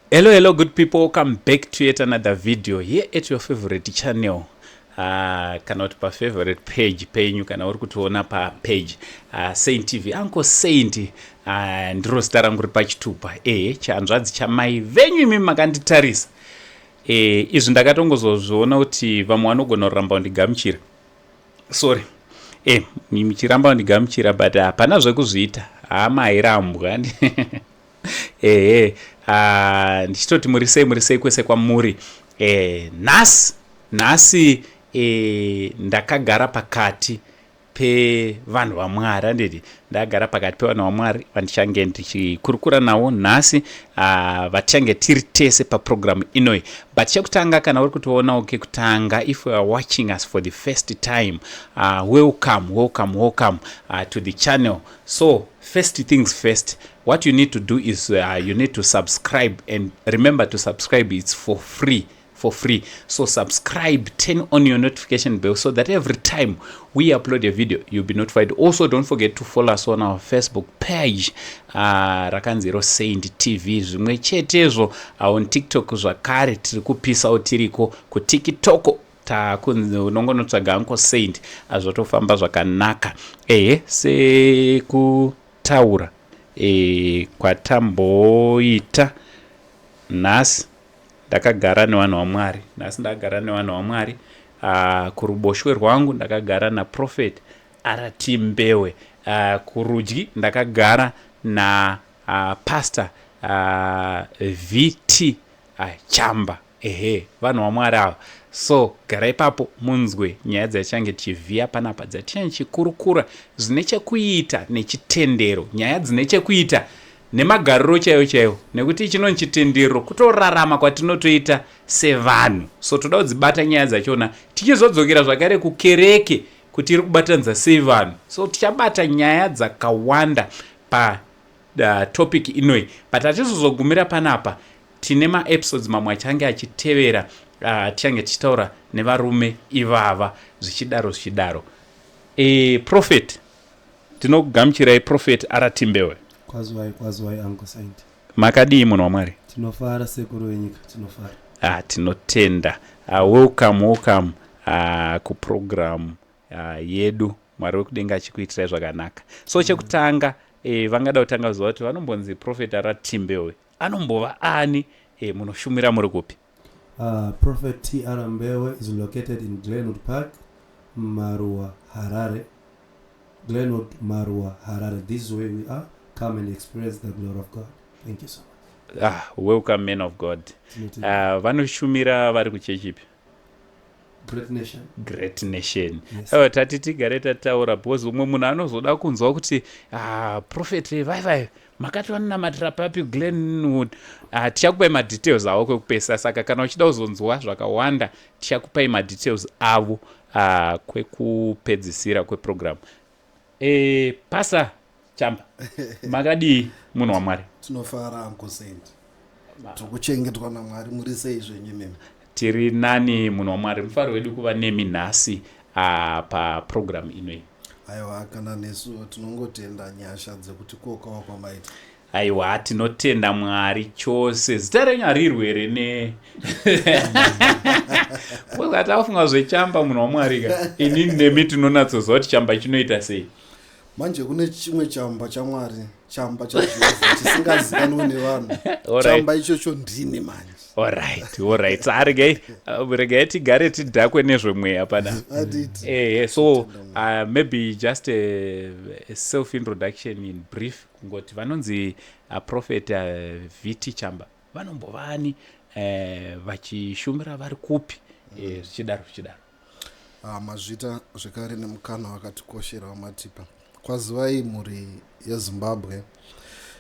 Hello, hello, good people. Welcome back to yet another video here at your favorite channel. Kana kuti pafavorite page penyu, kana uri kutiona papage Saint TV, Uncle Saint ndiro zita rangu riri pachitupa. Ehe, chanzvadzi chamai venyu imi makanditarisa. Izvi ndakatongozozviona kuti vamwe vanogona kuramba kundigamuchira. Sorry, muchiramba kundigamuchira, but hapana zvekuzviita, hama hairambwa. Ehe, ndichitoti muri sei, muri sei kwese kwamuri. Nhasi ndakagara pakati pevanhu vaMwari, handiti? Ndakagara pakati pevanhu vaMwari vandichange ndichikurukura navo nhasi, vatichange tiri tese papurogiramu inoyi. But chekutanga, kana uri kutionawo kekutanga, if you are watching us for the first time, welcome, welcome, welcome to the channel. So first things first, what you need to do is you need to subscribe, and remember to subscribe, it's for free, for free. So subscribe, turn on your notification bell so that every time we upload a video, you'll be notified. Also, don't forget to follow us on our Facebook page, rakanzi Saint TV. Zvimwe chetezvo on TikTok zvakare, tiri kupisawo, tiriko kuTikTok. Takunzi unongonotsvaga Uncle Saint, azvotofamba zvakanaka. Ehe, sekutaura kwatamboita, nhasi ndakagara nevanhu vaMwari. Nhasi ndakagara nevanhu vaMwari. Kuruboshwe rwangu ndakagara naProphet RT Mbewe, kurudyi ndakagara napastor VT Chamba. Ehe, vanhu vaMwari ava. So gara ipapo munzwe nyaya dzatichange tichivhiya panapa, dzatichange tichikurukura zvine chekuita nechitendero, nyaya dzine chekuita nemagariro chaiwo chaiwo, nekuti chinonzi chitendero kutorarama kwatinotoita sevanhu. So toda kudzibata nyaya dzachona, tichizodzokera zvakare kukereke kuti iri kubatanidza sei vanhu. So tichabata nyaya dzakawanda pa topic inoi, but hatizozogumira panapa. Tine maepisodes mamwe achange achitevera, tichange tichitaura nevarume ivava, zvichidaro zvichidaro. Prophet, tinokugamuchirai, Prophet RT Mbewe. Kwaziwai, kwaziwai, Uncle Saint. Makadii, munhu waMwari? Tinofara, sekuru venyika, tinofara. Ah, tinotenda. Welcome, welcome kuprogram yedu. Mwari wekudenga achikuitirai zvakanaka. So chekutanga, vangada kutanga kuziva kuti vanombonzi Prophet RT Mbewe anombova ani, munoshumira muri kupi? Prophet TR Mbewe is located in Glenwood Park, Maruwa, Harare. Glenwood, Maruwa, Harare. This is where we are. Come and experience the glory of God. Thank you so much. Ah, welcome, man of God. Tinotenda. Vanoshumira vari kuchechipi? Great Nation. Great Nation. Yes. Oh, tati tigare tataura because umwe munhu anozoda kunzwa kuti, ah, prophet vai vai, makati vanonamatira papi, Glenwood? Tichakupai madetails avo kwekupesa. Saka kana uchida kuzonzwa zvakawanda, tichakupai madetails avo kwekupedzisira kweprogram. Pastor Chamba, makadii, munhu waMwari? Tinofara, Uncle Saint, tiri kuchengetwa naMwari. Muri sei zvenyu mimi? Tiri nani, munhu waMwari. Mufaro wedu kuva nemi nhasi paprogram inoi. Aiwa, kana nesu tinongotenda nyasha dzekuti kokawa kwamaita. Aiwa, tinotenda Mwari chose. Zita renyu harirwere ne tafunga zvechamba, munhu waMwari ka. Inini nemi tinonatsoziva kuti chamba chinoita sei. Manje kune chimwe chamba chaMwari, chamba chaJehovha chisingazikanwi nevanhu. Chamba ichocho ndini manje. Alright, sa regai tigare tidhakwe nezvemweya pana. Aditi. Ehe, so maybe just a self introduction in brief, kungoti vanonzi Prophet VT Chamba vanombovani, vachishumira vari kupi, zvichidaro zvichidaro. Ah, mazvita zvekare nemukana wakatikoshera wamatipa. Kwazivai, mhuri yeZimbabwe.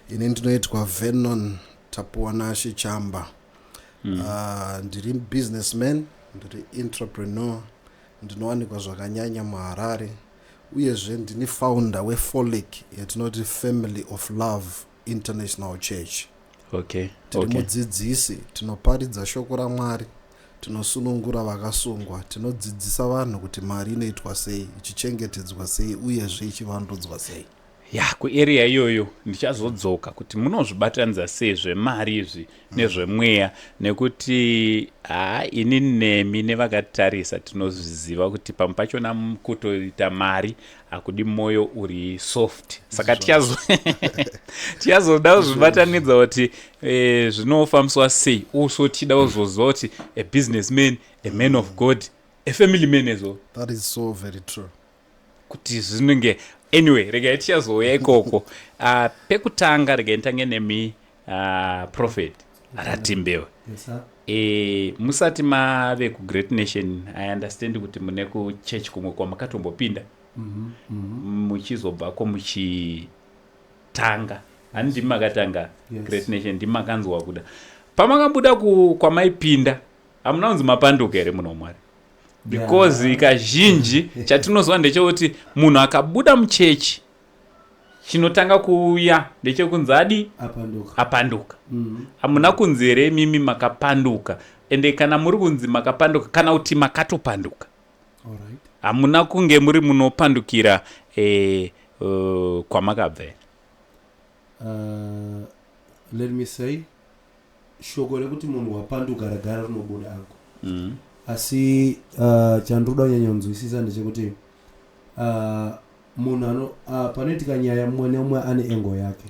Ini ndinoitwa Venon Tapuwanashe Chamba. Ndiri businessman, ndiri entrepreneur, ndinowanikwa zvakanyanya muHarare, uyezve ndini founder weFolic, yatinoti Family of Love International Church. Tiri mudzidzisi, tinoparidza shoko raMwari, tinosunungura vakasungwa, tinodzidzisa vanhu kuti mari inoitwa sei, ichichengetedzwa sei, uyezve ichivandudzwa sei. Ya, kuarea iyoyo ndichazodzoka kuti munozvibatanidza sei zvemari izvi nezvemweya, nekuti haa, ini nemi nevakatarisa tinozviziva kuti pamwe pachona kutoita mari hakudi mwoyo uri soft. Saka tichazoda kuzvibatanidza kuti zvinofambiswa sei. Also tichida kuzoziva kuti a businessman, a man of God, a family man as well. That is so very true. Kuti zvinenge, anyway, regai tichazouya ikoko. Pekutanga regai nditange nemi, Prophet RT Mbewe. Yes, sir. Musati mave kuGreat Nation, I understand kuti mune kuchechi kumwe kwamakatombopinda, muchizobvako muchitanga, hani ndimi makatanga? Yes. Great Nation ndimi makanzwa kuda. Pamakabuda kwamaipinda, hamuna kunzi mapanduka here, munhu waMwari? Because kazhinji chatinozwa ndechekuti munhu akabuda muchechi, chinotanga kuuya ndechekunzi adi Apanduka. Apanduka. Hamuna kunzi here imimi makapanduka? Ende kana muri kunzi makapanduka kana kuti makatopanduka, hamuna kunge muri munopandukira kwamakabva here? Let me say, shoko rekuti munhu wapanduka ragara rinobuda angu. Asi chandinoda kunyanyonzwisisa ndechekuti munhu ano panoitika nyaya, mumwe neumwe ane angle yake.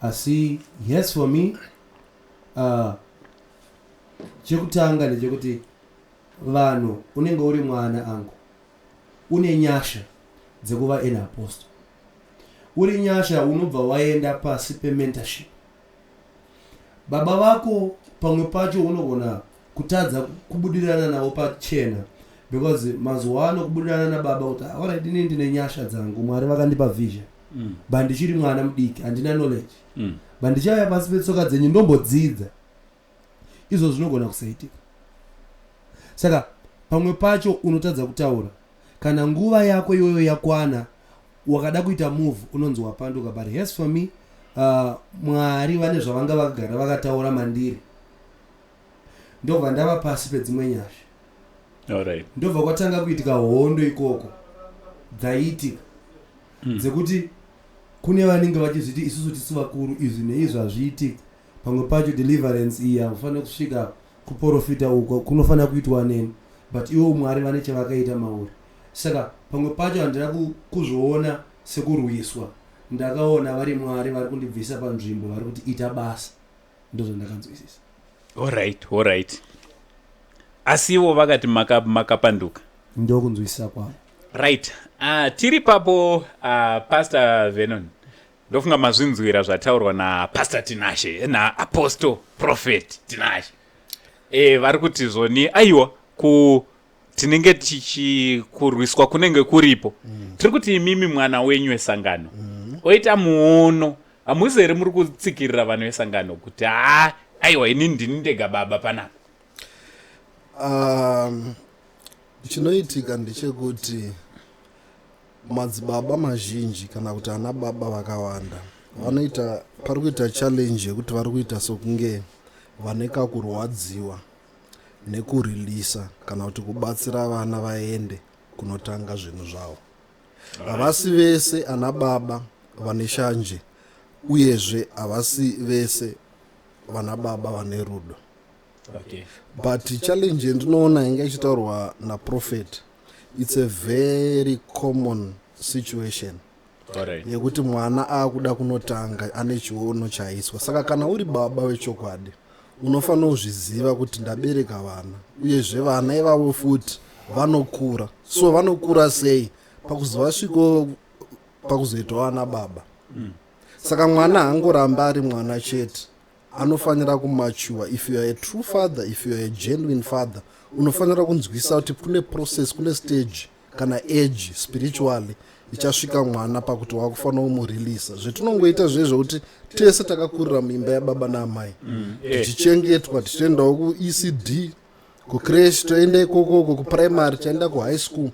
Asi yes, for me, chekutanga ndechekuti vanhu, unenge uri mwana angu, une nyasha dzekuva an apostle, uri nyasha, unobva waenda pasi pementorship. Baba vako pamwe pacho unogona kutadza kubudirana navo pachena, because mazuva ano kubudirana nababa kuti, "Alright, inini ndine nyasha dzangu, Mwari vakandipa vision, but ndichiri mwana mudiki, handina knowledge, but ndichauya pasi petsoka dzenyu ndombodzidza," izvo zvinogona kusaitika. Saka pamwe pacho unotadza kutaura. Kana nguva yako iyoyo yakwana, wakada kuita move, unonzi wapanduka. But as for me, Mwari vane zvavanga vakagara vakataura mandiri, ndobva ndava pasi pedzimwe nyasha. Ndobva kwatanga kuitika hondo ikoko dzaiitika, dzekuti kune vanenge vachizviti isusu tisu vakuru, izvi neizvi hazviitiki. Pamwe pacho deliverance iyi hamufaniri kusvika kuprofita uko kunofanira kuitwa neni, but iwo Mwari vane chavakaita mauri. Saka pamwe pacho handina kuzviona sekurwiswa. Ndakaona vari Mwari vari kundibvisa panzvimbo, vari kuti ita basa. Ndozvandakanzwisisa. Alright, asi ivo vakati makapanduka. Ndokunzwisisa kwavo. Right, tiri papo, Pastor Venon, ndofunga mazvinzwira zvataurwa naPastor Tinashe, naapostle Prophet Tinashe. Vari kuti zvoni aiwa, ku tinenge tichikurwiswa kunenge kuripo. Tiri kuti imimi mwana wenyu wesangano oita muono, hamuzi here muri kutsikirira vanhu vesangano kuti ha, aiwa, ini ndini ndega baba panapa? Chinoitika ndechekuti madzibaba mazhinji kana kuti ana baba vakawanda vanoita, pari kuita challenge yekuti vari kuita sokunge vane kakurwadziwa nekurilisa kana kuti kubatsira vana vaende kunotanga zvinhu zvavo. Havasi vese ana baba vane shanje, uyezve havasi vese vana baba vane rudo. But challenge yandinoona inga ichitaurwa naprophet, it's a very common situation yekuti mwana aakuda kunotanga, ane chiono chaiswa. Saka kana uri baba vechokwadi, unofanira kuzviziva kuti ndabereka vana, uyezve vana ivavo futi vanokura. So vanokura sei pakuzovasviko pakuzoitawo ana baba? Saka mwana haangoramba ari mwana chete, anofanira kumature. If you are a true father, if you are a genuine father, unofanira kunzwisa kuti kune process, kune stage kana age spiritually ichasvika mwana pakuti wakufanira kumurilisa. Zvetinongoita zvezvekuti tese takakurira muimba yababa naamai, tichichengetwa, tichiendawo kuECD, kucreche, toenda ikokoko, kuprimary, taenda kuhigh school,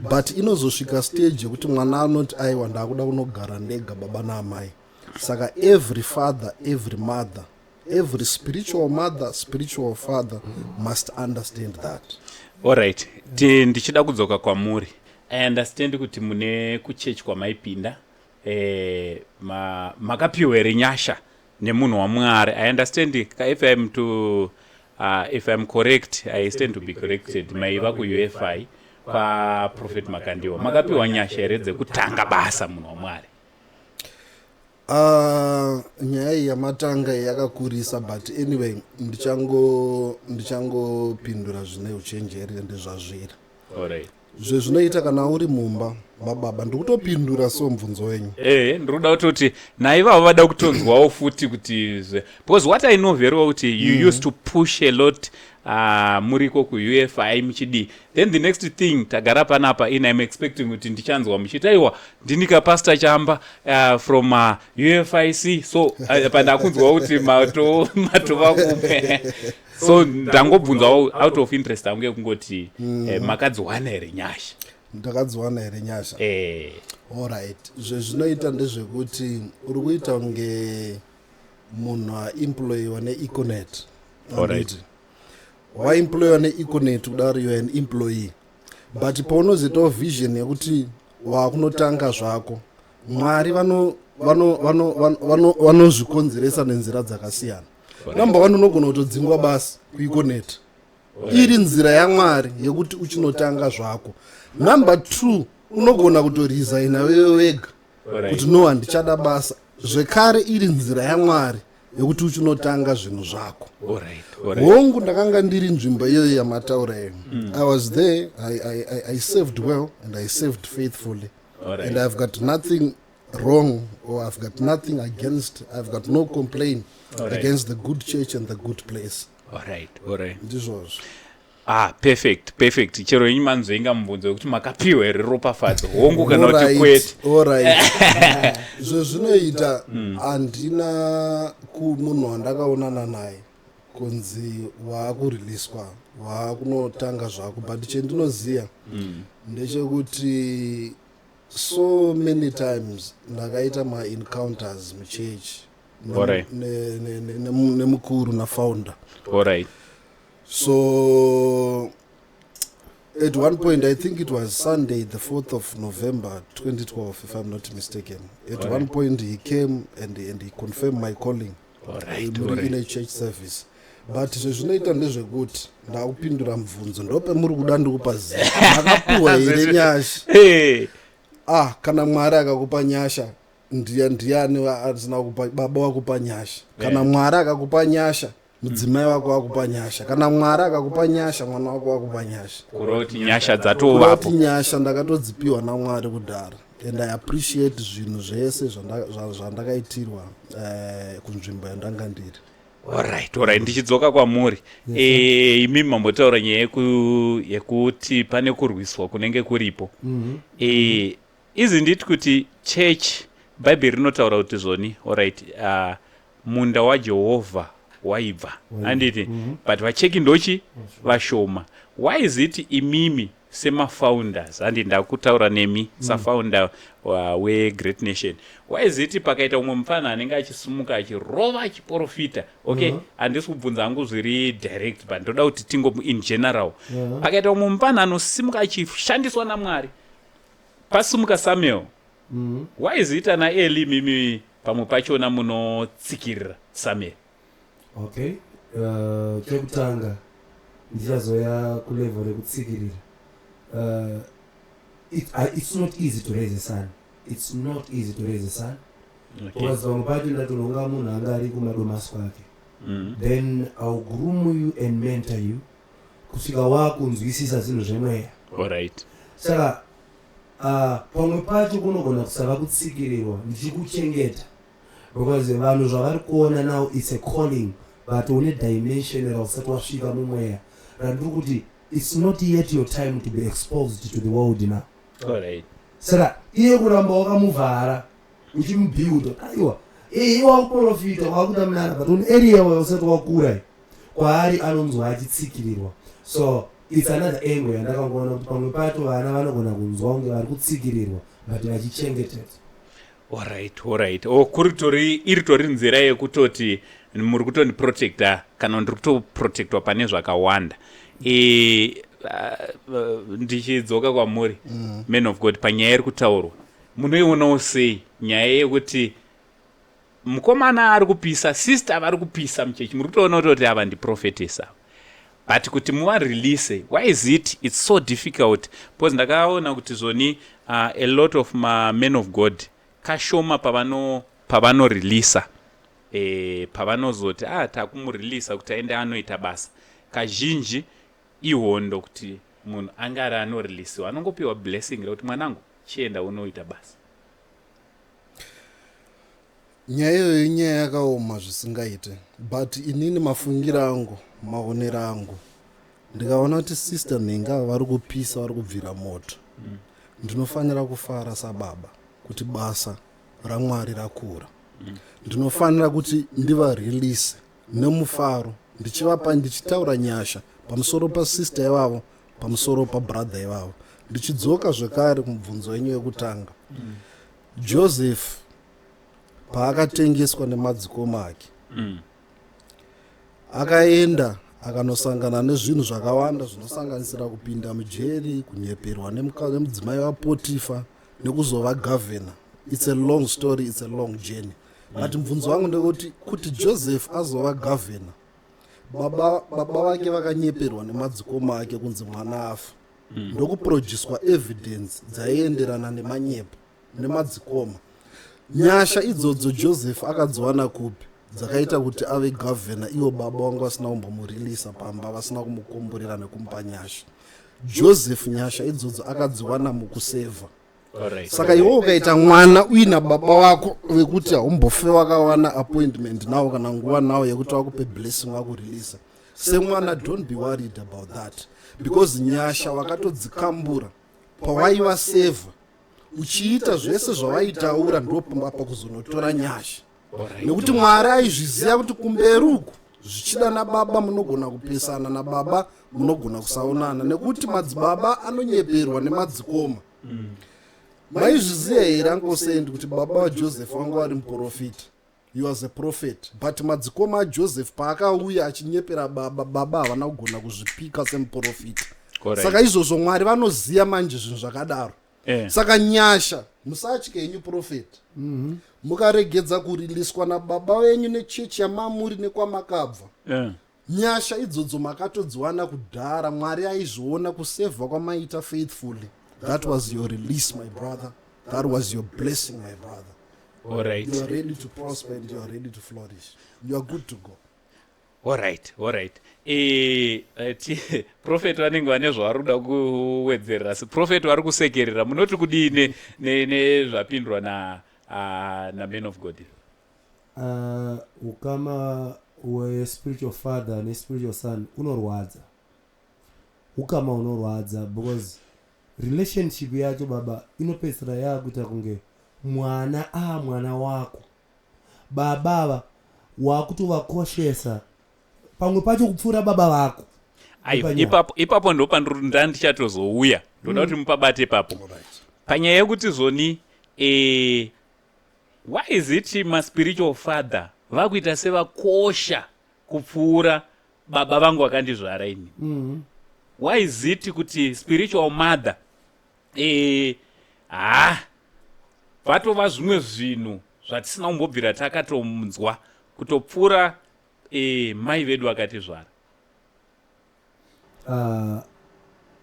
but inozosvika stage yekuti mwana anoti, "Aiwa, ndakuda kunogara ndega, baba naamai." Saka every father, every mother, every spiritual mother, spiritual father must understand that. Alright, ndichida kudzoka kwamuri. I understand kuti mune kuchechi kwamaipinda. Makapiwa here nyasha nemunhu waMwari? I understand if I'm to if I'm correct, I stand to be corrected, maiva kuUFI kwaProphet Makandiwa. Makapiwa nyasha here dzekutanga basa, munhu waMwari? Nyaya iyi yamatanga iyi yakakurisa, but anyway, ndichangopindura zvine uchenjeri ende zvazviri. Zvezvinoita kana uri mumba mababa, ndikutopindura so mubvunzo wenyu. Ndiri kuda kutoti naivavo vada kutonzwawo futi kuti because what I know very well kuti you used to push a lot muriko kuUFI muchidii. Then the next thing, tagara panapa in I'm expecting kuti ndichanzwa muchiti, "Aiwa, ndinika Pastor Chamba from UFIC." So pandakunzwa kuti matova kumwe, so ndangobvunzawo out of interest angu kungoti makadziwana here nyasha? Ndakadziwana here nyasha? Eh. Alright, zvezvinoita ndezvekuti uri kuita kunge munhu aemployiwa neEconet. Handiti waemployiwa neEconet kudaro, you are an employee, but paunozoitawo vision yekuti wakunotanga zvako, Mwari vanozvikonzeresa nenzira dzakasiyana. Number one, unogona kutodzingwa basa kuEconet, iri nzira yaMwari yekuti uchinotanga zvako. Number two, unogona kutoresigna wewe wega kuti, "No, handichada basa." Zvekare iri nzira yaMwari yekuti uchinotanga zvinhu zvako. Hongu, ndakanga ndiri nzvimbo iyoyo yamataura iyo. I was there. I served well and I served faithfully and I've got nothing wrong or I've got nothing against, I've got no complaint against the good church and the good place. Ndizvozvo. Ah, perfect. Chero inyi manzvenga mubvunzo wekuti makapiwa here ropafadzo, hongu kana kuti kwete. Alright, zvezvinoita, handina kumunhu wandakaonana naye kunzi waakureleaswa, waakunotanga zvako, but chendinoziva ndechekuti so many times ndakaita maencounters muchechi nemukuru nafounder. So at one point, I think it was Sunday, the 4th of November 2012, if I'm not mistaken, at one point he came and he confirmed my calling muri in a church service. But zvezvinoita ndezvekuti ndakupindura mubvunzo ndopemuri kuda ndikupa ziva, makapiwa here nyasha? Hey. Ah, kana Mwari akakupa nyasha, ndiani asina kupa? Baba wakupa nyasha. Kana Mwari akakupa nyasha, mudzimai wako wakupa nyasha. Kana Mwari akakupa nyasha, mwana wako wakupa nyasha. Kureva kuti nyasha Kureva dzatovapo. Kuti nyasha ndakatodzipiwa naMwari kudhara and I appreciate zvinhu zvese zvandakaitirwa kunzvimbo yandanga ndiri. Alright, ndichidzoka kwamuri, imi mambotaura nyaya yekuti pane kurwiswa kunenge kuripo. Izi nditi kuti church, Bhaibheri rinotaura kuti zvoni, alright, munda waJehovha waibva, handiti? But vacheki ndochi vashoma. Why is it imimi semafounders, handi ndakutaura nemi safounder weGreat Nation, why is it pakaita umwe mufana anenge achisumuka, achirova, achiprofita, okay, handisi kubvunza hangu zviri direct, but ndoda kuti tingo in general, pakaita umwe mufana anosimuka achishandiswa naMwari, pasumuka Samuel, why is it ana Eli mimi pamwe pachona munotsikirira Samuel? Okay, chekutanga ndichazoya kulevel rekutsikirira. It's not easy to raise a son. It's not easy to raise a son because pamwe pacho ndatonhonga munhu anga ari kumadomasi kwake. Then I'll groom you and mentor you kusvika wakunzwisisa zvinhu zvemweya. Saka pamwe pacho kunogona kusava kutsikirirwa, ndichikuchengeta because vanhu zvavari kuona now, it's a calling, but une dimension rausati wasvika mumweya randiri kuti it's not yet your time to be exposed to the world now. Saka iye kuramba wakamuvhara uchimubuilda, aiwa, iye wakuprofita, wakuita munana, but une area wausati wakura kwaari anonzwa achitsikirirwa. So it's another angle yandakangoona kuti pamwe pacho vana vanogona kunzwa kunge vari kutsikirirwa, but vachichengetedzwa. Alright, o kuri tori iri tori nzira yekutoti muri kutondiprotecta kana ndiri kutoprotectwa pane zvakawanda. Ndichidzoka kwamuri, man of God, panyaya iri kutaurwa. Munoionawo sei nyaya yekuti mukomana ari kupisa, sister vari kupisa muchechi, muri kutoona kutoti ava ndiprophetess ava, but kuti muvarelease, why is it it's so difficult? Because ndakaona kuti zvoni a lot of ma men of God kashoma pavanoreleasa, pavanozoti takumureleasa kuti aende anoita basa, kazhinji ihondo kuti munhu anga ari anoreleasiwa, anongopiwa blessing rekuti mwanangu, chienda unoita basa. Nyaya iyoyo inyaya yakaoma zvisingaite, but inini mafungiro angu, maonero angu, ndikaona kuti sister nhinga vari kupisa, vari kubvira moto, ndinofanira kufara sababa kuti basa raMwari rakura. Ndinofanira kuti ndivarelease nemufaro, ndichivapa, ndichitaura nyasha pamusoro pasister ivavo, pamusoro pabrother ivavo. Ndichidzoka zvekare kumubvunzo wenyu wekutanga, Joseph paakatengeswa nemadzikoma ake, akaenda akanosangana nezvinhu zvakawanda zvinosanganisira kupinda mujeri, kunyeperwa nemudzimai waPotifa, nekuzova governor. It's a long story, it's a long journey, but mubvunzo wangu ndekuti kuti Joseph azova governor, baba vake vakanyeperwa nemadzikoma ake kunzi mwana afa, ndokuproducwa evidence dzaienderana nemanyepo nemadzikoma. Nyasha idzodzo Joseph akadziwana kupi dzakaita kuti ave governor, ivo baba vangu vasina kumbomureleasa pamba, vasina kumukomborera nekumupa nyasha? Joseph nyasha idzodzo akadziwana mukusevha. Saka iwe ukaita mwana uina baba vako vekuti haumbofe wakawana appointment nawo kana nguva nawo yekuti vakupe blessing, vakureleasa semwana, don't be worried about that, because nyasha wakatodzikambura pawaiva sevha uchiita zvese zvawaitaura, ndopamba pakuzonotora nyasha, nekuti Mwari aizviziva kuti kumberi uku zvichida nababa munogona kupesana, nababa munogona kusaonana, nekuti madzibaba anonyeperwa nemadzikoma. Maizviziva here, Uncle Saint, kuti baba vaJoseph vanga vari muprofita? He was a prophet, but madzikoma aJoseph paakauya achinyepera baba, baba havana kugona kuzvipika semuprofita. Saka izvozvo Mwari vanoziva manje zvinhu zvakadaro. Saka nyasha musatye henyu, prophet. Mukaregedza kureleaswa nababa venyu nechechi yamamuri nekwamakabva, nyasha idzodzo makatodziwana kudhara. Mwari aizviona kusevha kwamaita faithfully. That was your release, my brother. That was your blessing, my brother. You are ready to prosper and you are ready to flourish. You are good to go. Alright. Prophet vanenge vane zvavari kuda kuwedzerera. Si prophet vari kusekerera, munoti kudii nezvapindurwa na man of God? Ukama wespiritual father nespiritual son unorwadza, ukama unorwadza, because relationship yacho, baba, inopedzisira yakuita kunge mwana mwana wako. Baba ava wakutovakoshesa pamwe pacho kupfuura baba vako. Aiwa, ipapo ndo ndandichatozouya, ndoda kuti mupabate ipapo panyaya yekuti zvoni why is it maspiritual father vakuita sevakosha kupfuura baba vangu vakandizvara ini? Why is it kuti spiritual mother ha vatova zvimwe zvinhu zvatisina kumbobvira takatonzwa kutopfuura mai vedu vakatizvara?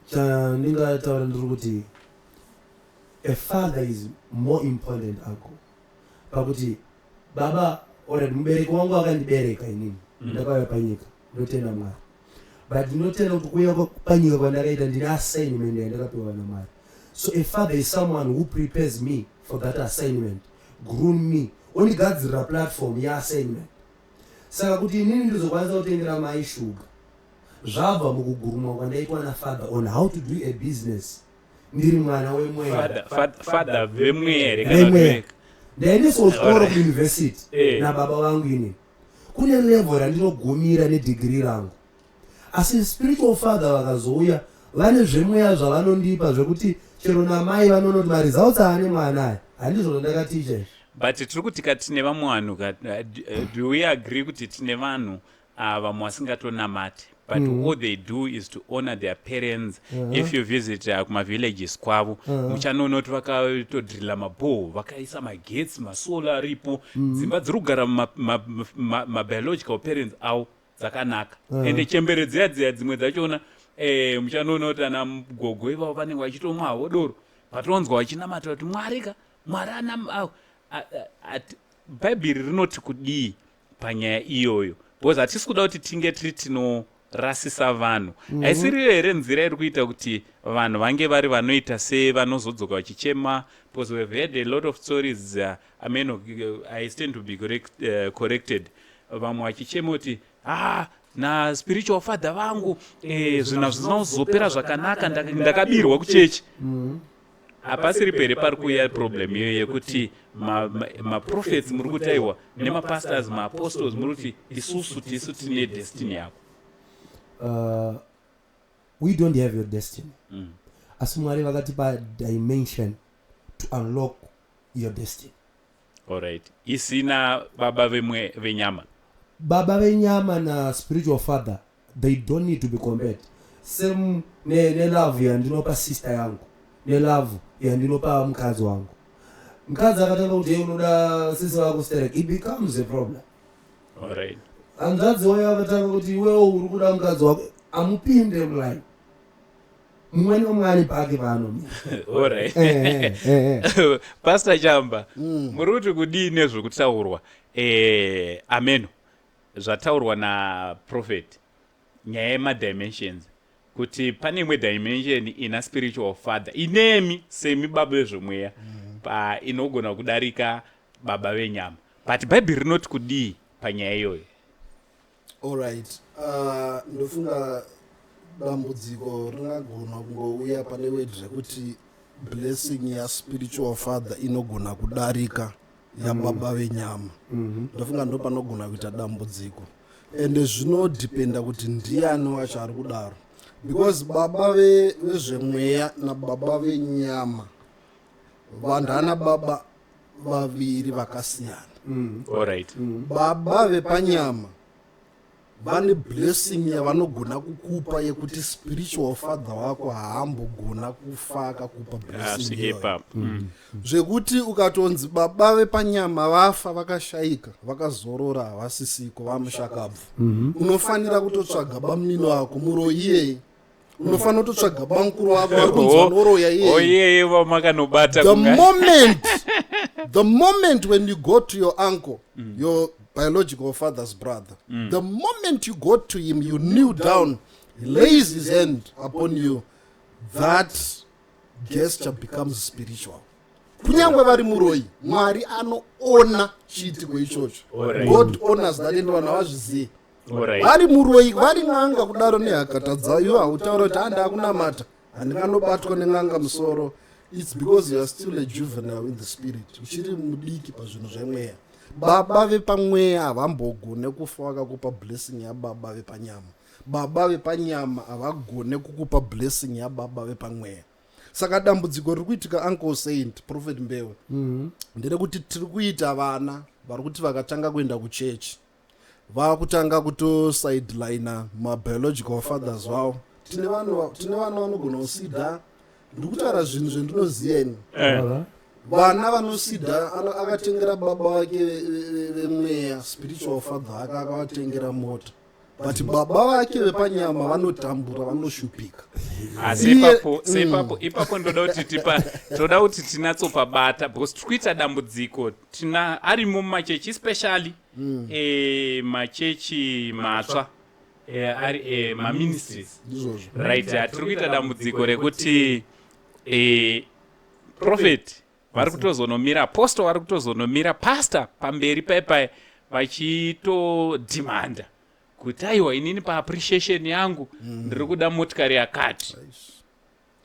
Chandingataura ndiri kuti a father is more important ako pakuti baba, alright, mubereki wangu akandibereka inini, ndakauya panyika, ndotenda Mwari, but ndinotenda kuti kuuya panyika kwandakaita ndine assignment yandakapiwa naMwari. So a father is someone who prepares me for that assignment, groom me, ondigadzirira platform yeassignment. Saka kuti inini ndizokwanisa kutengera mai shuga, zvabva mukugurumwa kwandaitwa nafather on how to do a business ndiri mwana wemweya. Father vemweya here kana Vemweya. Ndaendeswa kuchikoro, kuuniversity, nababa vangu inini. Kune level randinogumira nedegree rangu, asi spiritual father vakazouya vane zvemweya zvavanondipa zvekuti chero namai vanonoti maresults aane mwana aya handizvo zvandakaticha izvi. But tiri kuti ka tine vamwe vanhu ka, do we agree kuti tine vanhu Vamwe vasingatonamati, but all they do is to honor their parents. If you visit kumavillages kwavo, muchanoona kuti vakatodrilla mabhoho, vakaisa magetsi, masolar aripo, dzimba dziri kugara mabiological parents avo dzakanaka. Ende chembere dziya dziya dzimwe dzachona, muchanoona kuti ana gogo ivavo vanenge vachitomwawo doro, patonzwa vachinamata kuti Mwari ka, Mwari ana Bhaibheri rinoti kudii panyaya iyoyo? Because hatisi kuda kuti tinge tiri tinorasisa vanhu. Haisiriyo here nzira iri kuita kuti vanhu vange vari vanoita sevanozodzoka vachichema? Because we've had a lot of stories, I mean, I stand to be corrected, vamwe vachichema kuti, "Ah, naspiritual father vangu, zvinhu hazvina kuzopera zvakanaka, ndakabirwa kuchechi." Hapasiri pere pari kuuya problem iyoyo yekuti maprophets muri kuti aiwa, nemapastors, maapostles muri kuti isusu tisu tine destiny yako? We don't have your destiny, asi Mwari vakatipa dimension to unlock your destiny. Alright, isina baba vemwe venyama. Baba venyama naspiritual father, they don't need to be compared. Same nelove yandinopa sister yangu nelove yandinopa mukadzi wangu. Mukadzi akatanga kuti, "Hey, unoda sisi vako sterek," it becomes a problem. Hanzvadzi wayo akatanga kuti, "Iwewo uri kuda mukadzi wako," amupinde muline. Mumwe nemumwe ane pake paanomira. Pastor Chamba, muri kuti kudii nezvekutaurwa, ameno zvataurwa naprophet, nyaya yemadimensions, kuti pane imwe dimension ina spiritual father inemi semi baba vezvomweya, pa inogona kudarika baba venyama? But Bhaibheri rinoti kudii panyaya iyoyo? Alright, ndofunga dambudziko ringagona kungouya pane word rekuti blessing yaspiritual father inogona kudarika yababa venyama. Ndofunga ndo panogona kuita dambudziko, ende zvinodhipenda kuti ndiani wacho ari kudaro, because baba vezvemweya nababa venyama vandana baba vaviri vakasiyana. Baba vepanyama vane blessing yavanogona kukupa yekuti spiritual father wako haambogona kufa akakupa blessing Asvike iyoyo. ipapo. Zvekuti ukatonzi baba vepanyama vafa, vakashayika, vakazorora, havasisiko, vamushakabvu, unofanira kutotsvaga bamunini wako muroyi iyeye, unofanira kutotsvaga bamukuru wako vari kunzi vanoroya iyeye. Oyeye vamakanobata. The moment, the moment when you go to your uncle, your biological father's brother, the moment you go to him, you kneel down, he lays his hand upon you, that gesture becomes spiritual. Kunyange vari muroyi, Mwari anoona chiitiko ichocho. God honors that, and vanhu havazvizivi. Vari muroyi, vari n'anga kudaro nehakata dzayo, hautaura kuti handa kunamata, handinganobatwa nen'anga musoro. It's because you are still a juvenile in the spirit, uchiri mudiki pazvinhu zvemweya. Baba vepamweya havambogone kufa vakakupa blessing yababa vepanyama. Baba vepanyama havagone kukupa blessing yababa vepamweya. Saka dambudziko riri kuitika, Uncle Saint, Prophet Mbewe, nderekuti tiri kuita vana vari kuti vakatanga kuenda kuchechi vaakutanga kutosidelina mabiological fathers vavo. Tine vana vanogona kusidha. Ndiri kutaura zvinhu zvendinoziva ini. Vana vanosidha, akatengera baba vake vemweya, spiritual father ake, akavatengera mota, but baba vake vepanyama vanotambura, vanoshupika. Asi ipapo, seipapo, ipapo ndoda kuti tipa, toda kuti tinatsopabata, because tiri kuita dambudziko. Tina arimo mumachechi, especially machechi matsva, ari maministries. Ndizvozvo. Right, tiri kuita dambudziko rekuti prophet vari kutozonomira, apostle vari kutozonomira, pastor pamberi paipai vachitodhimanda kuti, "Aiwa, inini paappreciation yangu ndiri kuda motikari yakati."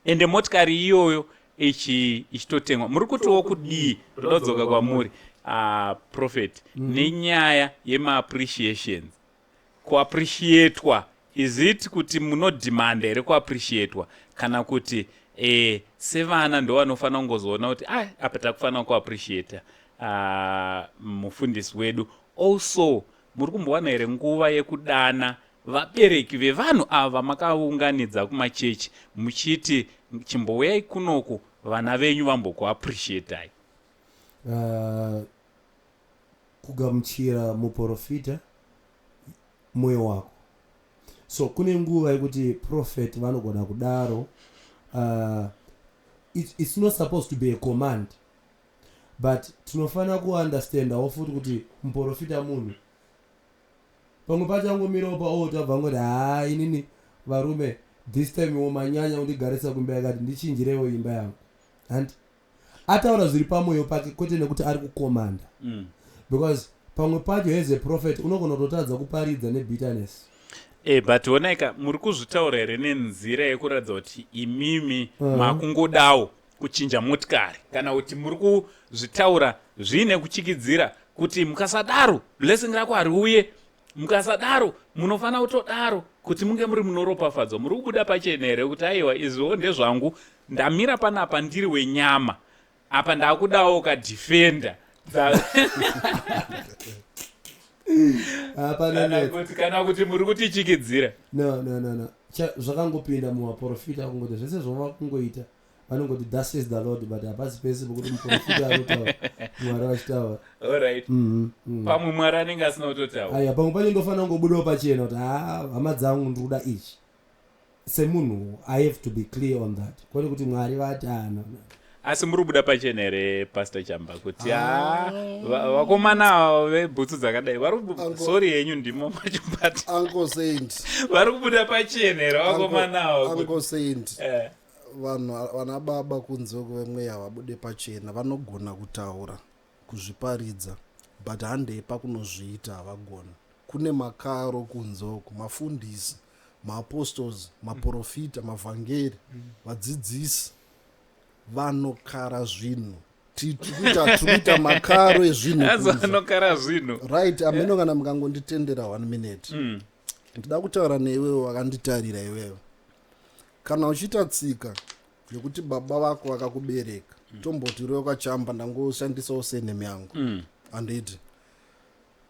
Ende motikari iyoyo ichitotengwa. Muri kutiwo kudii? Toda kudzoka kwamuri, prophet, nenyaya yemaappreciations, kuappreciatwa. Is it kuti munodhimanda here kuappreciatwa, kana kuti sevana ndo vanofanira kungozoona kuti, "Ah, apa takufanira kuappreciata mufundisi wedu"? Also Muri kumbowana here nguva yekudana vabereki vevanhu ava makaunganidza kumachechi muchiti chimbouyai kunoku vana venyu vambokuappreciatai? Kugamuchira muprofita mwoyo wako. So kune nguva yekuti prophet vanogona kudaro. It's not supposed to be a command, but tinofanira kuunderstandawo futi kuti muprofita munhu. Pamwe pacho angomirawo paaltar, abva angoti, "Haa, inini varume, this time wo manyanya kundigarisa kumba yakati, ndichinjirewo imba yangu." Handi ataura zviri pamwoyo pake, kwete nekuti ari kukomanda, because pamwe pacho as a prophet unogona kutotadza kuparidza nebitterness. But onaika, muri kuzvitaura here nenzira yekuratidza kuti imimi makungodawo kuchinja motikari, kana kuti muri kuzvitaura zviine kuchikidzira kuti mukasadaro blessing rako hariuye, mukasadaro munofanira kutodaro kuti munge muri munoropafadzwa? Muri kubuda pachena here kuti aiwa, izviwo ndezvangu, ndamira panapa ndiri wenyama, apa ndakudawo kadefender? Hapana. Kana Netsa. kuti muri kutichikidzira? No. Zvakangopinda muvaprofita kungoti zvese zvava kungoita vanongoti, "Thus says the Lord," but hapasi pese pokuti muprofita anotaura Mwari vachitaura. Alright. Pamwe Mwari anenge asina kutotaura. Aya, pamwe pacho ndofanira kungobudawo pachena kuti, "Ha, hama dzangu, ndiri kuda ichi." Semunhu I have to be clear on that, kwete kuti Mwari vati. Ah, no. Asi muri kubuda pachena here, Pastor Chamba, kuti ha, vakomana ava vebhutsu dzakadai vari Sorry yenyu, ndimo machibata. Uncle Saint. Vari kubuda pachena here vakomana ava Uncle Saint, vanhu vana baba kunze kwemweya vabude pachena. Vanogona kutaura, kuzviparidza, but handei pakunozviita havagoni. Kune makaro kunze uku, mafundisi, maapostles, maprofita, mavhangeri, vadzidzisi vanokara zvinhu. Tiri kuita makaro ezvinhu Azo kunze. Anokara zvinhu. Right, ameno kana mukangonditendera one minute, ndida kutaura neiwewe wakanditarira iwewe. Kana uchiita tsika yekuti baba vako vakakubereka, tomboti uri wakachamba, ndangoshandisawo surname yangu, handiti?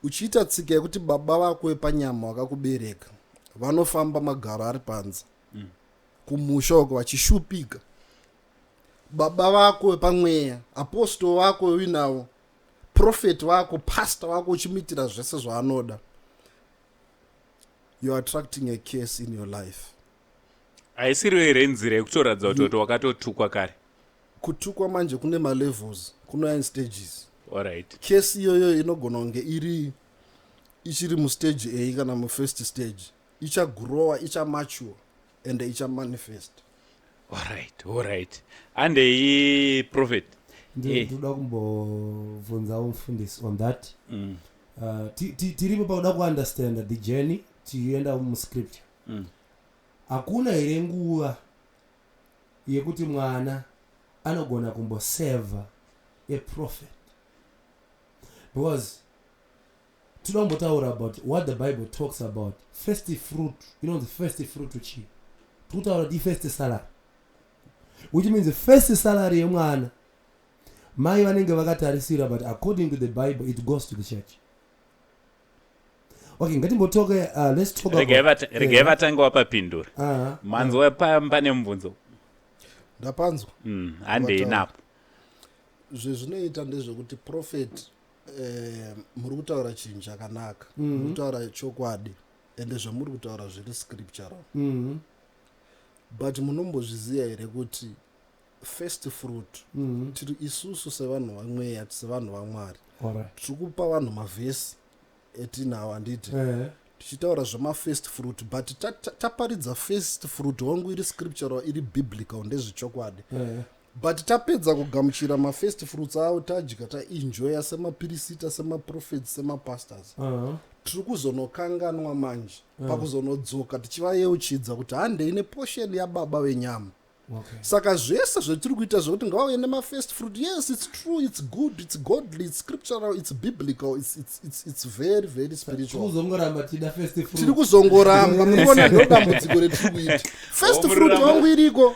Uchiita tsika yekuti baba vako vepanyama vakakubereka vanofamba magaro ari panze kumusha uko vachishupika, baba vako vepamweya, apostol vako uinavo, prophet vako, pastor vako, uchimuitira zvese zvaanoda, you are attracting a curse in your life. Haisiriyo here nzira yekutoratidza kuti wakatotukwa kare? Kutukwa manje kune malevels, kunouya in stages. Alright. Curse iyoyo inogona kunge iri ichiri mustage A kana mufirst stage, ichagrowa, ichamature ende ichamanifest. Alright, andei, prophet. Ndinoda kumbobvunzawo mufundisi on that. Tiripo pakuda kuunderstand the journey tichienda muscripture. Hakuna here nguva yekuti mwana anogona kumboseva a prophet? Because toda kumbotaura about what the Bible talks about first fruit. Inonzi first fruit chii? Tikutaura kuti ifirst salary, which means first salary yemwana mai vanenge vakatarisira, but according to the Bible it goes to the church. Okay, ngatimbotoke, let's talk Regai about regai vatange wapapindura. Manzwa pane mubvunzo? Ndapanzwa. Handei Vataura. napo. Zvezvinoita ndezvekuti prophet, muri kutaura chinhu chakanaka, muri kutaura chokwadi, ende zvamuri kutaura zviri scriptural, but munombozviziva here kuti first fruit, tiri isusu sevanhu vamweya, sevanhu vaMwari, tiri kupa vanhu mavhesi etinawo, handiti? Tichitaura zvemafirst fruit, but taparidza first fruit wangu iri scriptural, iri biblical, ndezvechokwadi, but tapedza kugamuchira mafirst fruits avo, tadya, taenjoya semapirisita, semaprophets, semapastors, tiri kuzonokanganwa manje pakuzonodzoka tichivayeuchidza kuti handei neportion yababa venyama. Saka zvese zvetiri kuita zvekuti ngavauye nemafirst fruit, yes, it's true, it's good, it's godly, it's scriptural, it's biblical, it's very very spiritual. Kuzongoramba tida first fruit. Tiri kuzongoramba, munoona, ndo dambudziko retiri kuita. First Oh, fruit muramba. wangu iriko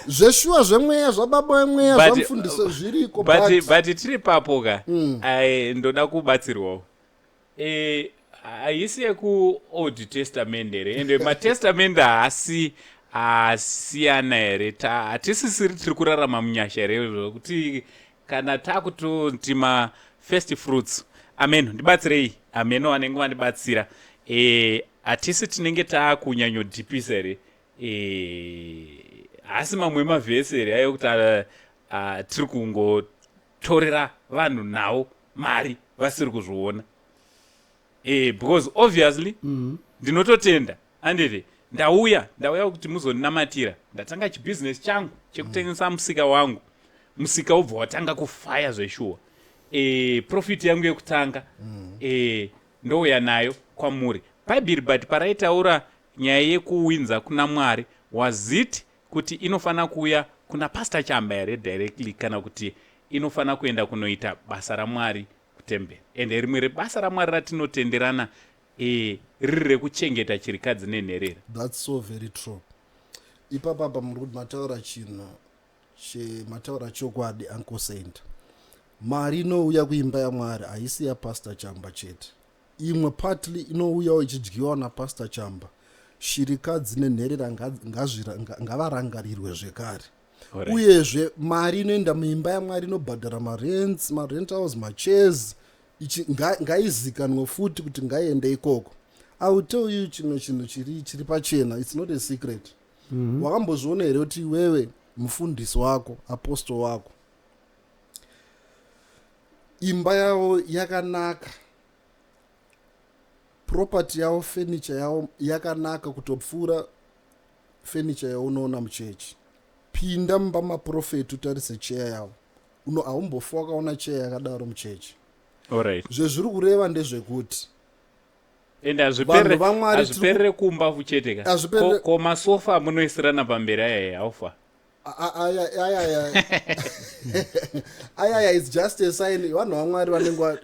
zveshuwa, zvemweya, zvababa vemweya, zvamufundisi zviriko, but but but tiri papo ka, ai, ndoda kubatsirwawo. Haisi yekuOld Testament here? Ende matestament haasi asiyana here? Hatisisiri tiri kurarama munyasha here, zvokuti kana takutoti mafirst fruits, ameno ndibatsirei, ameno vanenge vandibatsira, hatisi tinenge taakunyanyodhipisa here? Haasi mamwe emavhesi here ayo kuti tiri kungotorera vanhu nawo mari vasiri kuzviona? Because obviously ndinototenda, anditi ndauya kuti muzondinamatira, ndatanga chibhizinesi changu chekutengesa musika wangu, musika ubva watanga kufaya zveshuwa, profit yangu yekutanga ndouya nayo kwamuri. Bhaibheri but paraitaura nyaya yekuwinza kuna Mwari, was it kuti inofanira kuuya kuna Pastor Chamba here directly, kana kuti inofanira kuenda kunoita basa raMwari kutemberi? Ende rimwe rebasa raMwari ratinotenderana riri rekuchengeta chirikadzi nenherera. That's so very true. Ipapapa muri kuti mataura chinhu mataura chokwadi, Uncle Saint. Mari inouya kuimba yaMwari haisi yaPastor Chamba chete. Imwe partly inouyawo ichidyiwa naPastor Chamba. Shirikadzi nenherera ngavarangarirwe zvekare. Uyezve mari inoenda muimba yaMwari inobhadhara marents, marentals, machairs, ngaizikanwe futi kuti ngaiende ikoko. I will tell you chimwe chinhu chiri pachena, it's not a secret. Wakambozviona here kuti iwewe mufundisi wako, apostle wako, imba yavo yakanaka, property yavo, furniture yavo yakanaka kutopfuura furniture yaunoona muchechi? Pinda mumba maprofeti utarise cheya yavo, uno haumbofa wakaona cheya yakadaro muchechi. Zvezviri kureva ndezvekuti Ende vanhu vaMwari hazviperere kumba chete ka? Ko masofa amunoisirana pamberi aya haufa? Ayaya, ayaya, it's just a sign. Vanhu vaMwari vanenge,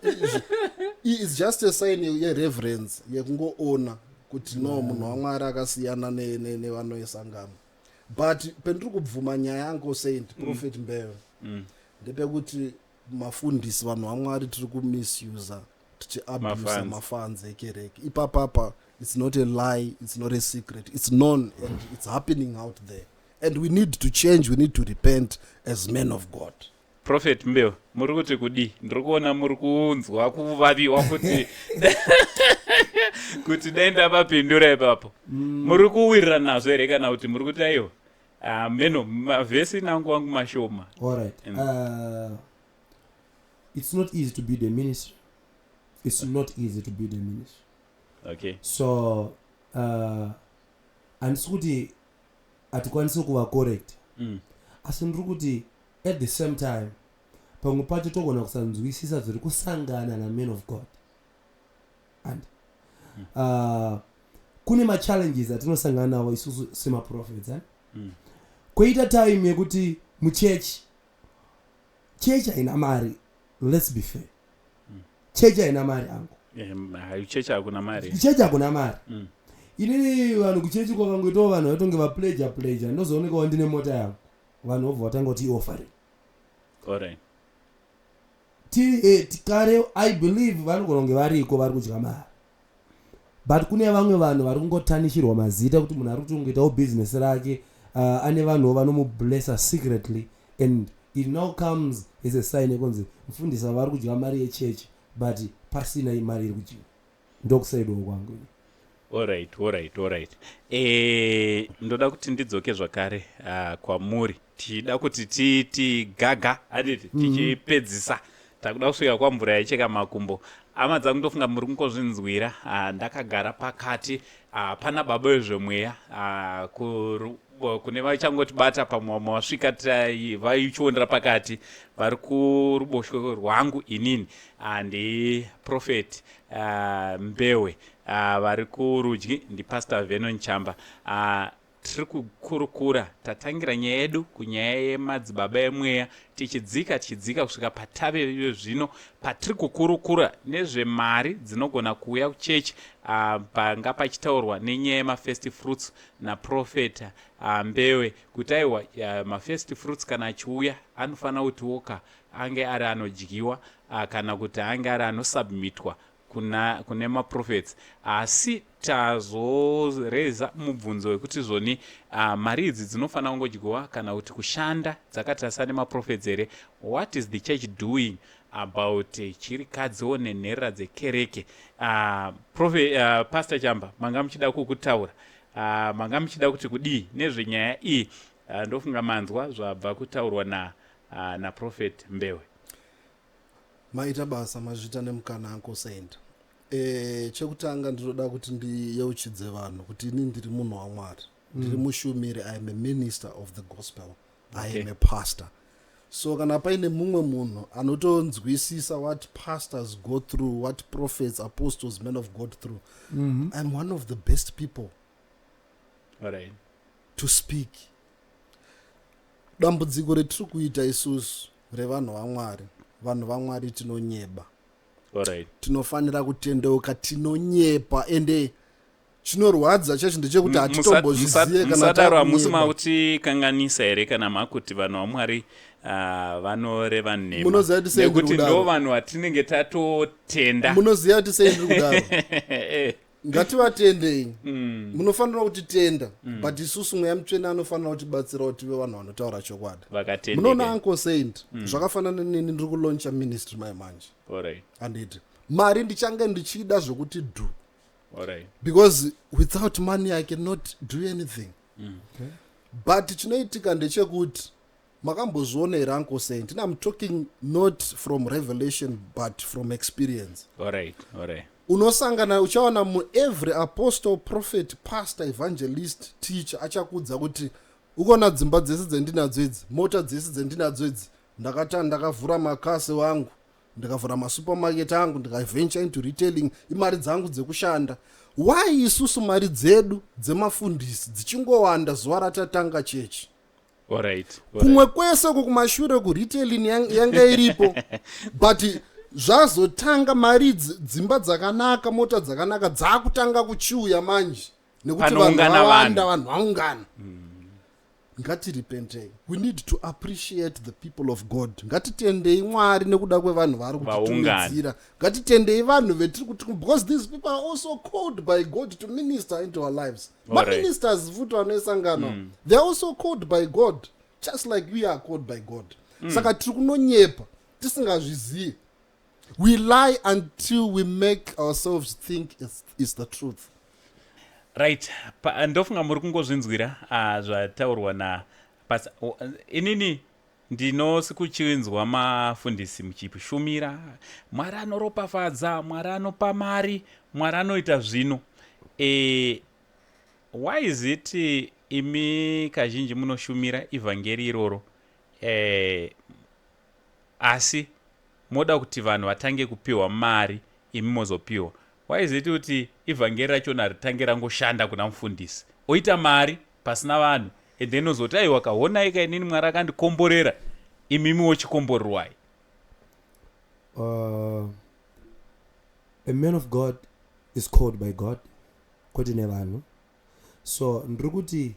it's just a sign yereverence, yekungoona kuti no, munhu waMwari akasiyana nevanoisangano. But pendiri kubvuma nyaya yangu, Saint, Prophet Mbewe, ndepekuti mafundisi, vanhu vaMwari, tiri kumisusa, tichiabusa Mafunds. Mafunds ekereke ipapapa. It's not a lie, it's not a secret, it's known and it's happening out there, and we need to change, we need to repent as men of God. Prophet Mbeu, muri kuti kudii? Ndiri kuona muri kunzwa kuvaviwa kuti dai ndavapindura ipapo. Muri kuwirira nazvo here, kana kuti muri kuti aiwa, meno mavhesi nangu wangu mashoma? All right. It's not easy to build a ministry. It's not easy to build a ministry. So handisi kuti hatikwanisi kuva correct, asi ndiri kuti at the same time pamwe pacho togona kusanzwisisa zviri kusangana naman of God. And kune machallenges atinosangana nawo isusu semaprophets, eh? Kwoita time yekuti muchechi, chechi haina mari, let's be fair, chechi haina mari angu. Hayi, chechi hakuna mari. Chechi hakuna mari. Inini vanhu kuchechi kwakangoitawo vanhu vaitonge vapleja pleja, ndozoonekawo ndine mota yangu, vanhu vobva vatanga kuti ioffering. Kare I believe vanogona kunge variko vari kudya mari, but kune vamwe vanhu vari kungotanishirwa mazita kuti munhu ari kutongoitawo bhizinesi rake, ane vanhuwo vanomublessa secretly, and it now comes as a sign yekunzi mufundisi ava vari kudya mari yechechi, but pasina mari iri kudyiwa. Ndokusaidiwo kwangu ini. Alright, ndoda kuti ndidzoke zvakare kwamuri, tichida kuti titi gaga, handiti? Tichipedzisa, takuda kusvika kwamvura yaicheka makumbo. Hama dzangu, ndofunga muri kungozvinzwira. Ndakagara pakati pana baba vezvemweya. Kune vachangotibata, pamwe vamwe vasvika vaichionera pakati, vari kuruboshwe rwangu inini ndiProphet Mbewe, vari kurudyi ndiPastor Venon Chamba. Tiri kukurukura, tatangira nyaya yedu kunyaya yemadzibaba emweya, tichidzika tichidzika kusvika patave zvino patiri kukurukura nezvemari dzinogona kuuya kuchechi. Panga pachitaurwa nenyaya yemafirst fruits naProphet Mbewe kuti aiwa, mafirst fruits kana achiuya anofanira kuti woka ange ari anodyiwa, kana kuti ange ari anosubmitwa. kuna kune maprophets. Asi tazoreza mubvunzo wekuti zvoni mari idzi dzinofanira kungodyiwa kana kuti kushanda dzakatarisa nemaprophets here? What is the church doing about chirikadziwo nenherera dzekereke? Prophet, Pastor Chamba, manga muchida kukutaura, manga muchida kuti kudii nezvenyaya iyi? Ndofunga manzwa zvabva kutaurwa naProphet Mbewe. Maita basa, mazvita nemukana, Uncle Saint. Chekutanga ndinoda kuti ndiyeuchidze vanhu kuti ini ndiri munhu waMwari, ndiri mushumiri. I am a minister of the gospel. I am a pastor. So kana paine mumwe munhu anotonzwisisa what pastors go through, what prophets, apostles, men of God through, I'm one of the best people to speak. Dambudziko retiri kuita isusu revanhu vaMwari, vanhu vaMwari tinonyeba. Tinofanira kutendeuka. Tinonyepa, ende chinorwadza chacho ndechekuti hatitombozvizive kana Musadaro, hamusi takunyeba. Makutikanganisa here kana makuti vanhu vaMwari vanoreva nhema? Munoziva kuti sei ndiri Nekuti kudaro? Ndo vanhu vatinenge tatotenda. Munoziva kuti sei ndiri kudaro? Ngativatendei. Munofanira kutitenda, but isusu Mweya Mutsvene anofanira kutibatsira kuti tive vanhu vanotaura chokwadi. Vakatendeka. Munoona, Uncle Saint, zvakafanana neni ndiri kulauncha ministry mai manje, handiti? Mari ndichange ndichida zvokuti dhu, because without money I cannot do anything. But chinoitika ndechekuti, makambozviona here, Uncle Saint, and I'm talking not from revelation but from experience, unosangana, uchaona muevery apostle, prophet, pastor, evangelist, teacher achakuudza kuti ukaona dzimba dzese dzendinadzo idzi, mota dzese dzendinadzo idzi, ndakata ndakavhura makase wangu, ndikavhura masupermarket angu, ndikaventure into retailing, imari dzangu dzekushanda. Why isusu mari dzedu dzemafundisi dzichingowanda zuva ratatanga chechi? Kumwe kwese uko kumashure kuretailing yanga iripo, but zvazotanga mari, dzimba dzakanaka, mota dzakanaka dzakutanga kuchiuya manje nekuti vanhu Panoungana vawanda. Vanhu. Vanhu vaungana. Ngatirepentei. We need to appreciate the people of God. Ngatitendei Mwari nekuda kwevanhu vari Vaungana. kutitumidzira. Ngatitendei vanhu vetiri kuti, because these people are also called by God to minister into our lives. Maministers futi vanoisangano, they are also called by God just like we are called by God. Saka tiri kunonyepa tisingazvizivi. We lie until we make ourselves think it's the truth. Right. Ndofunga muri kungozvinzwira zvataurwa na Pastor. Inini ndinosi kuchinzwa mafundisi muchishumira, Mwari anoropafadza, Mwari anopa mari, Mwari anoita zvino. Why is it imi kazhinji munoshumira ivhangeri iroro, asi moda kuti vanhu vatange kupiwa mari, imi mozopiwa? Why is it kuti ivhangeri rachona ritange rangoshanda kuna mufundisi, oita mari pasina vanhu, and then ozoti, "Aiwa, kaonai ka, inini Mwari akandikomborera," imimi wochikomborerwai? A man of God is called by God, kwete nevanhu. So ndiri kuti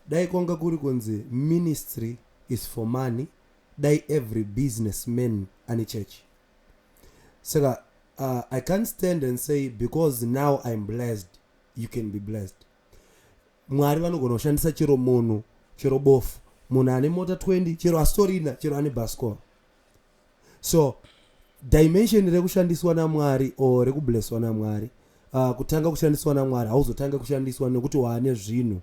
dai kwanga kuri kunzi ministry is for money, dai every businessman ane church. Saka I can't stand and say because now I'm blessed, you can be blessed. Mwari vanogona kushandisa chero munhu, chero bofu, munhu ane mota 20, chero asitorina, chero ane bhasikoro. So dimension rekushandiswa naMwari or rekublesswa naMwari, kutanga kushandiswa naMwari, hauzotange kushandiswa nekuti waane zvinhu.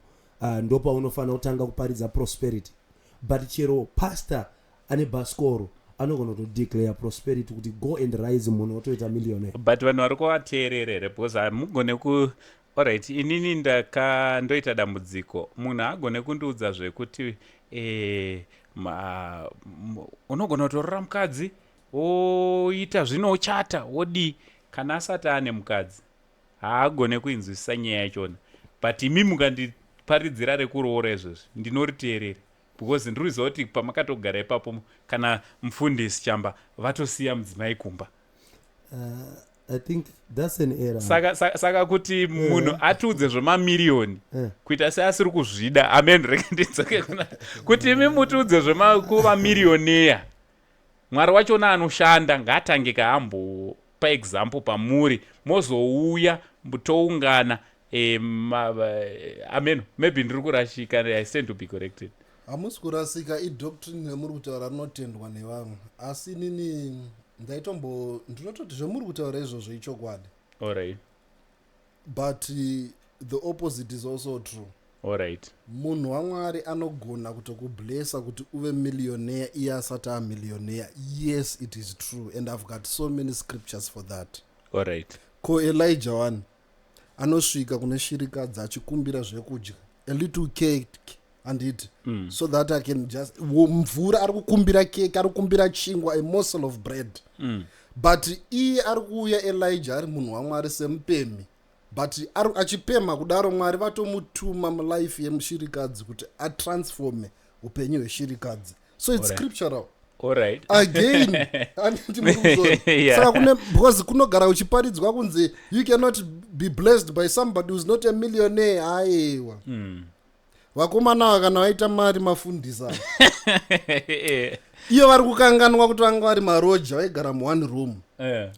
Ndopaunofanira kutanga kuparidza prosperity, but chero pastor ane bhasikoro anogona kutodeclare prosperity kuti go and rise, munhu otoita millionaire. But vanhu vari kuvateerera here? Because hamugone ku, alright, inini ndaka ndoita dambudziko, munhu haagone kundiudza zvekuti unogona kutorora mukadzi, woita zvino, ochata, wodii. Kana asati ane mukadzi haagone kuinzwisisa nyaya yachona, but imi mukandiparidzira rekuroora izvozvi, ndinoriteerera because ndiri kuziva kuti pamakatogara ipapo, kana mufundisi Chamba vatosiya mudzimai kumba. I think that's an error. Saka kuti munhu atiudze zvemamiriyoni kuita seasiri kuzvida, amen. Rege ndidzoke kuna kuti imi mutiudze zvemakuva millionaire, Mwari wachona anoshanda ngaatange kaambo. Muchipa example pamuri mozouya toungana. Amen. Maybe ndiri kurashika, I stand to be corrected. Hamusi kurasika. Idoctrine yamuri kutaura rinotendwa nevamwe, asi inini ndaitombo ndinototi zvemuri kutaura izvozvo ichokwadi. But the opposite is also true. Munhu waMwari anogona kutokublessa kuti uve millionaire iye asati amillionaire. Yes, it is true, and I've got so many scriptures for that. Ko Elijah one anosvika kune shirikadzi achikumbira zvekudya, a little cake, handiti? So that I can just mvura, ari kukumbira cake, ari kukumbira chingwa, a morsel of bread. But iye ari kuuya Elijah ari munhu waMwari semupemi, but achipemha kudaro, Mwari vatomutuma mulife yemushirikadzi kuti atransforme upenyu hweshirikadzi. So it's scriptural. Again, handiti muri kuzona? Saka kune, because kunogara uchiparidzwa kunzi you cannot be blessed by somebody who's not a millionaire. Aiwa. Vakomana ava kana vaita mari, mafundisa iyo vari kukanganwa kuti vanga vari maroja, vaigara muone room.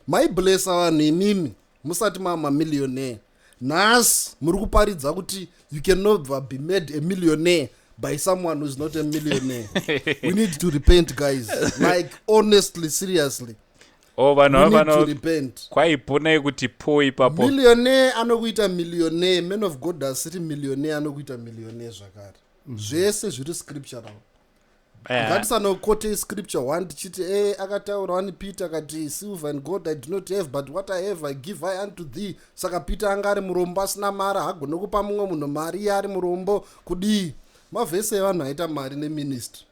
Maiblessa vanhu imimi musati mava mamillionaire. Nhasi muri kuparidza kuti you can never be made a millionaire by someone who's not a millionaire. We need to repent, guys. Like, honestly, seriously. O vanhu vano kwaiponai kuti po ipapo. Millionaire anokuita millionaire, man of God asiri millionaire anokuita millionaire zvakare. Zvese zviri scriptural. Ngatisanokotei scripture one tichiti e akataura wani Peter akati, "Silver and gold I do not have, but what I have I give I unto thee." Saka Peter anga ari murombo asina mari, hagone kupa mumwe munhu mari iye ari murombo kudii? Mavhesi evanhu aita mari neministry,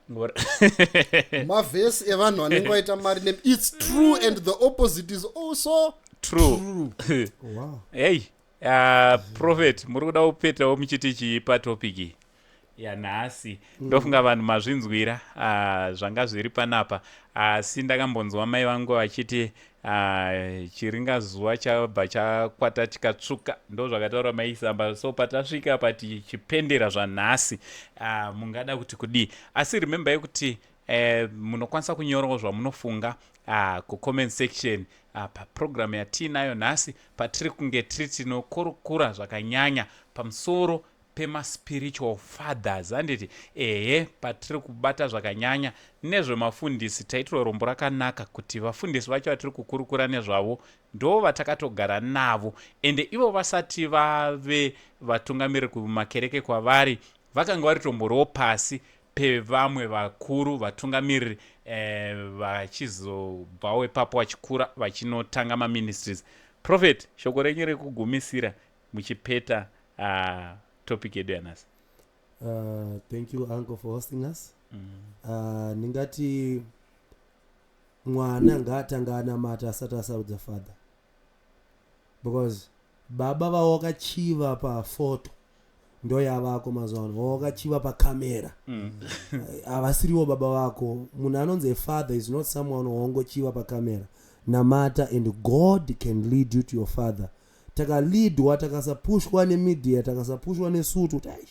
mavhesi evanhu vanenge vaita mari ne, it's true, and the opposite is also true. Hey, prophet, muri kuda kupetawo muchiti chii patopic iyi yanhasi? Ndofunga vanhu mazvinzwira zvanga zviri panapa. Asi ndakambonzwa mai vangu vachiti chiringazuva chabva chakwata chikatsvuka, ndo zvakataura maisamba. So patasvika patichipendera zvanhasi, mungada kuti kudii? Asi remembai kuti munokwanisa kunyorawo zvamunofunga kucomment section paprogramu yatiinayo nhasi, patiri kunge tiri tinokurukura zvakanyanya pamusoro pemaspiritual fathers, handiti? Ehe, patiri kubata zvakanyanya nezvemafundisi. Taitirwa rombo rakanaka kuti vafundisi vacho vatiri kukurukura nezvavo ndo vatakatogara navo, ende ivo vasati vave vatungamiriri kumakereke kwavari, vakanga vari tomboriwo pasi pevamwe vakuru vatungamiriri, vachizobvawo ipapo vachikura vachinotanga maministries. Prophet, shoko renyu rekugumisira muchipeta topic yedu yanhasi. Thank you, uncle, for hosting us. Ndingati mwana ngaatanga anamata asati asarudza father, because baba vawakachiva pafoto ndo yavako mazuva ano, vawakachiva pakamera havasiriwo baba vako. Munhu anonzi a father is not someone wawangochiva pakamera. Namata and God can lead you to your father. Takaleadwa, takasapushwa nemedia, takasapushwa nesutu kuti ai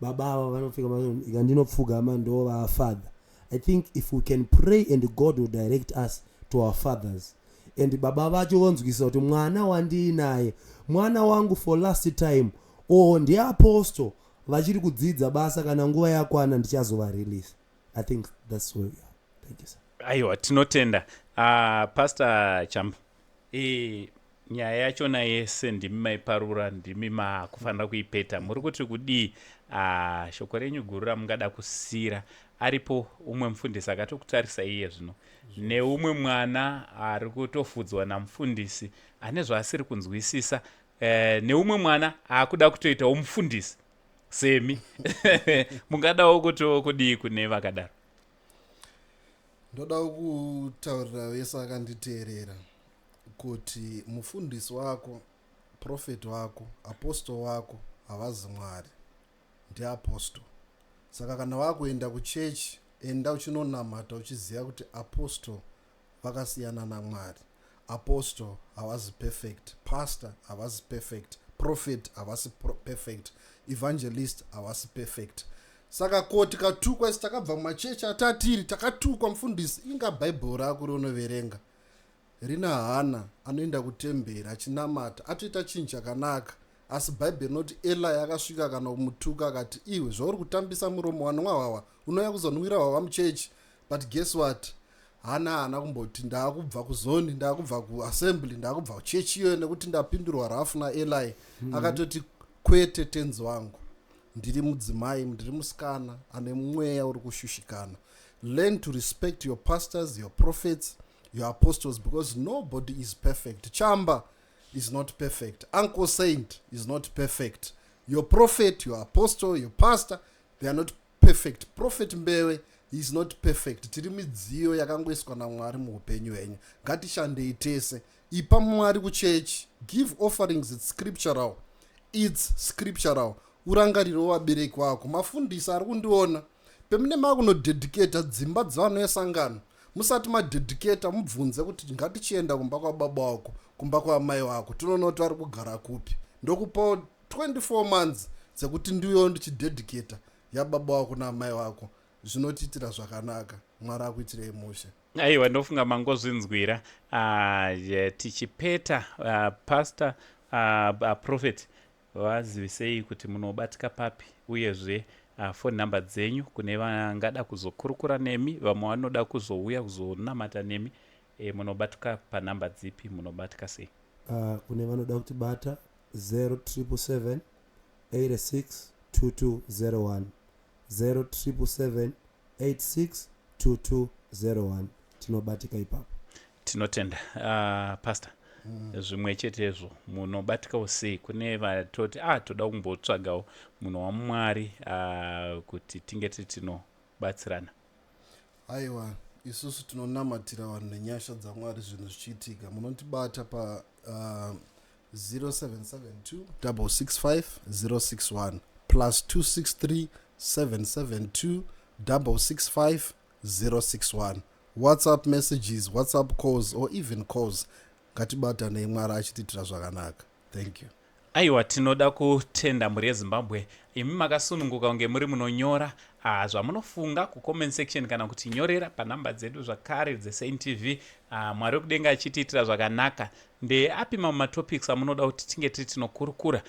baba ava vanopfeka ikandinopfugama ndo vafather. I think if we can pray and God will direct us to our fathers, and baba vacho vonzwisa kuti mwana wandiinaye, mwana wangu for last time, or ndiapostle vachiri kudzidza basa, kana nguva yakwana ndichazovarelease. I think that's where we are. Thank you, sir. Aiwa, tinotenda, Pastor Champ. Nyaya yachona yese ndimi maiparura, ndimi makufanira kuipeta. Muri kuti kudii? Shoko renyu guru ramungada kusiyira aripo umwe mufundisi akatokutarisa iye zvino, neumwe mwana ari kutofudzwa namufundisi ane zvaasiri kunzwisisa, neumwe mwana aakuda kutoitawo mufundisi semi, mungadawo kuti kudii kune vakadaro? Ndoda kutaurira vese akanditeerera kuti mufundisi wako, prophet wako, apostle wako havazi Mwari, ndiapostle. Saka kana wakuenda kuchechi, enda uchinonamata uchiziva kuti apostle vakasiyana naMwari. Apostle havazi perfect, pastor havasi perfect, prophet havasi perfect, evangelist havasi perfect. Saka ko tikatukwa isi takabva mumachechi atatiri, takatukwa, mufundisi, inga Bhaibheri rako rinoverenga. Rina Hana anoenda kutemberi achinamata, atoita chinhu chakanaka, asi Bhaibheri rinoti Eli akasvika kana kumutuka akati, "Iwe, zvauri kutambisa muromo, wanwa hwahwa, unouya kuzonwira hwahwa muchechi." But guess what? Hana haana kumboti, "Ndaakubva kuzoni, ndaakubva kuassembly, ndaakubva kuchechi iyoyo nekuti ndapindurwa rafu naEli." Akatoti, "Kwete, tenzi wangu, ndiri mudzimai, ndiri musikana ane mweya uri kushushikana." Learn to respect your pastors, your prophets, your apostles, because nobody is perfect. Chamba is not perfect. Uncle Saint is not perfect. Your prophet, your apostle, your pastor, they are not perfect. Prophet Mbewe is not perfect. Tiri midziyo yakangoiswa naMwari muupenyu hwenyu. Ngatishandei tese. Ipa Mwari kuchechi. Give offerings. It's scriptural, it's scriptural. Urangarirewo vabereki vako. Mafundisi ari kundiona, pemune makunodhedhiketa dzimba dzevanhu vesangano, musati madhedhiketa, mubvunze kuti, "Ngatichienda kumba kwababa wako, kumba kwaamai wako, tinoona kuti vari kugara kupi. Ndokupawo 24 months dzekuti ndiyo ndichidhedhiketa yababa wako naamai wako." Zvinotiitira zvakanaka. Mwari akuitirei mushe. Aiwa, ndofunga mangozvinzwira. Tichipeta, pastor, prophet, vazivisei kuti munobatika papi, uyezve phone number dzenyu kune vangada kuzokurukura nemi, vamwe vanoda kuzouya kuzonamata nemi. Munobatika panhamba dzipi? Munobatika sei? Kune vanoda kutibata, 0777 86 2201, 0777 86 2201. Tinobatika ipapo. Tinotenda. Pastor, zvimwe chetezvo, munobatikawo sei kune vatoti, "Ah, toda kumbotsvagawo munhu waMwari kuti tinge tiri tinobatsirana"? Aiwa, isusu tinonamatira vanhu nenyasha dzaMwari, zvinhu zvichiitika. Munotibata pa 0772 665 061, +263 772 665 061. WhatsApp messages, WhatsApp calls or even calls. Ngatibatanei, Mwari achitiitira zvakanaka. Thank you. Aiwa, tinoda kutenda mhuri yeZimbabwe. Imi makasununguka kunge muri munonyora zvamunofunga kucomment section kana kuti nyorera panhamba dzedu zvakare dzeSaint TV. Mwari wekudenga achitiitira zvakanaka. Ndeapi mamwe matopics amunoda kuti tinge tiri tinokurukura?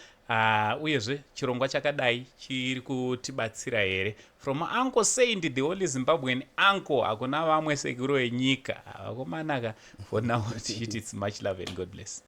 Uyezve chirongwa chakadai chiri kutibatsira here? From Uncle Saint, the only Zimbabwean uncle, hakuna vamwe sekuru venyika vakomanaka. For now tichiti it's much love and God bless.